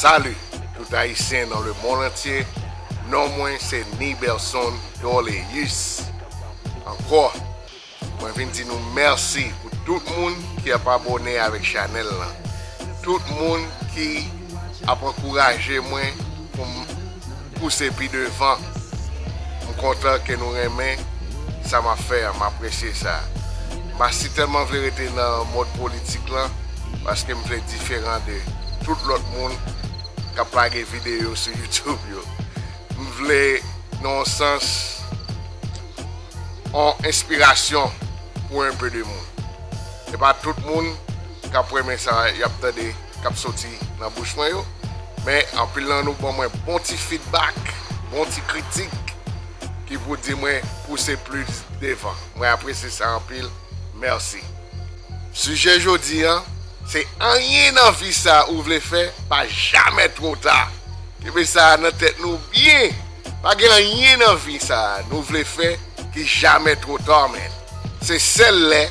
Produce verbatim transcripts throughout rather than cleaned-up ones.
Salut tout Ayisyen nan lemonn antye. Non mwen se Nibelson Doléus. Ankò, mwen vin di nou mèsi pou tout moun ki ap abòne avèk chanèl lan. Tout moun ki ap ankouraje mwen pou m pouse pi devan. M kontan ke nou renmen sa m ap fè a, m apresye sa. M pa sitèlman vle rete nan mond politik lan, paske m vle diferan de tout lòt moun k ap lage videyo sou YouTube yo. M vle, nan yon sans, yon enspirasyon pou enpe de moun. Se pa tout moun k ap renmen sa y ap tande k ap soti nan bouch mwen yo, men anpil nan nou ban mwen bon ti feedback, bon ti kritik ki pou di mwen pouse plis devan. Mwen apresye sa anpil. Mèsi. Sijè jodi a, se anyen nan vi sa ou vle fè, pa jamè twò ta. Kenbe sa a nan tèt nou byen. Pa gen anyen nan vi sa a nou vle fè ki jamè twò ta, men. Se sèl lè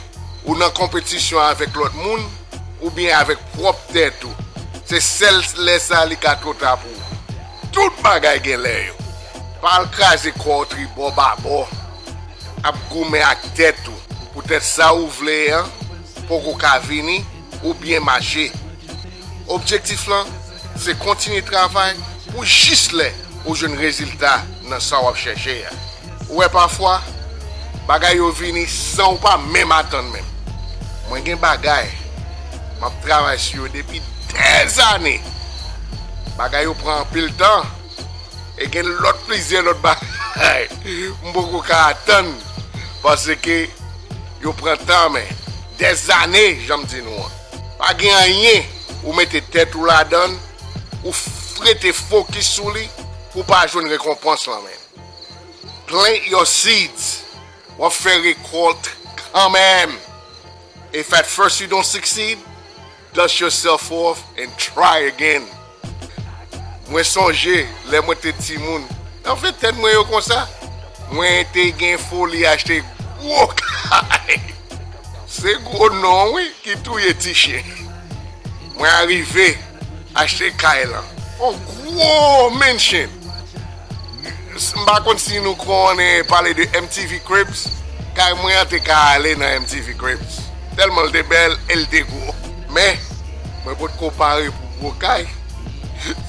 ou nan konpetisyon avèk lòt moun oubyen avèk pwòp tèt ou. Se sèl lè sa li ka twò ta pou ou. Tout bagay gen lè yo. Pa al kraze kò w tribò babò ap goumen ak tèt ou. Poutèt sa ou vle an poko ka vini oubyen mache. Objektif lan se kontinye travay pou jis lè ou jwenn rezilta nan sa w ap chèche a. Ou wè, pafwa, bagay yo vini san ou pa menm atann menm. Mwen gen bagay, m ap travay sou yo depi dèzane. Bagay yo pran anpil tan. E gen lòt, plizyè lòt bagay m poko ka atann, paske yo pran tan, men dèzane, jan m di nou an. Pa gen anyen ou mete tèt ou ladan l, ou f-, rete fokis sou li, pou w pa jwenn rekonpans lan, men. Plant your seeds, w ap fè rekòt kanmenm. If at first you don't succeed, dust yourself off and try again. Mwen sonje lè mwen te timoun, nan ventèn mwen yo konsa, mwen te gen foli achte gwo kay. Se gwo non wi ki touye ti chen. Mwen arive achte kay lan. On gwo mansion. M pa konn si nou konnen pale de M T V Cribs. Kay mwen an te ka ale nan M T V Cribs. Tèlman l te bèl e l te gwo. Men, mwen potko pare pou gwo kay.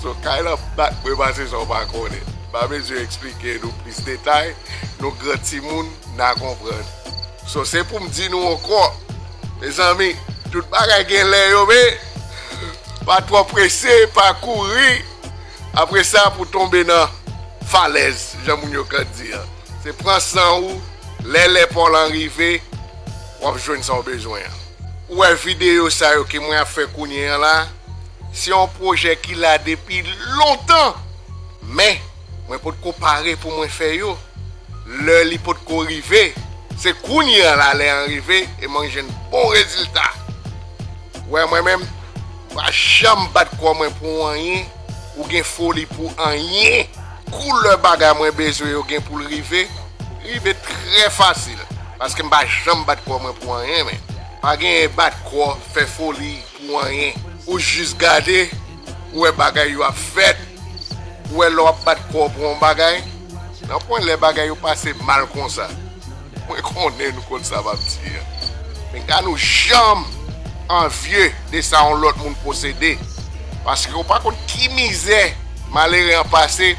So, kay lan bat mwen pase sa w pa konnen. M pa bezwen eksplike nou plis detay. Nou gran timoun, n a konprann. So, se pou m di nou ankò, mezanmi, tout bagay gen lè yo, men pa twò prese, pa kouri. Apre sa, pou tonbe nan falèz, jan moun yo konn di an. Se pran san ou, lè lè pa w lan rive, w ap jwenn sa w bezwen an. Ou wè videyo sa yo ke mwen ap fè kounye an la, se yon pwojè ki la depi lontan. Men, mwen potko pare pou mwen fè yo. Lè li potko rive, se kounye an la lè an rive e mwen jwenn bon rezilta. Wè mwen menm, m pa janm bat kò mwen pou anyen, ou gen foli pou anyen. Kou lè bagay mwen bezwen yo gen pou l rive, rive trè fasil, paske m pa janm bat kò mwen pou anyen, men. Pa genyen bat kò, fè foli pou anyen. Ou jis gade, ou wè bagay yo ap fèt, ou wè lè w ap bat kò w pou yon bagay, nan pwen lè bagay yo pase mal konsa. Mwen konnen nou konn sa m ap di an. Men ka nou janm anvye de sa yon lòt moun posede, paske ou pa konn ki mizè malere an pase,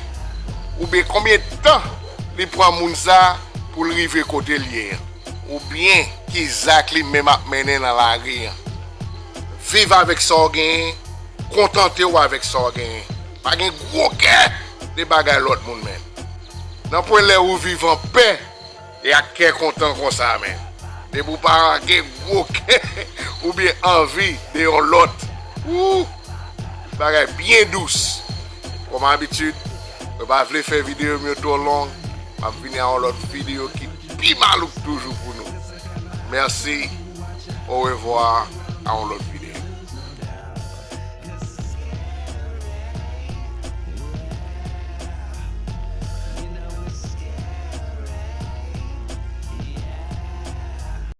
oubyen konbyen tan li pran moun sa pou l rive kote l ye an, oubyen ki zak li menm ap mennen nan lari an. Viv avèk sa w genyen, kontante w avèk sa w genyen. Pa gen gwo kè de bagay lòt moun, men. Nan pwen lè ou viv anpè e ak kè kontan konsa, men. Depi w pa gen gwo kè oubyen anvi de yon lòt, ou, bagay byen dous. Kòm abitid, mwen pa vle fè videyo m yo twò long. M ap vini a yon lòt videyo ki pi malouk toujou pou nou. Mèsi. Orevwa. A yon lòt videyo.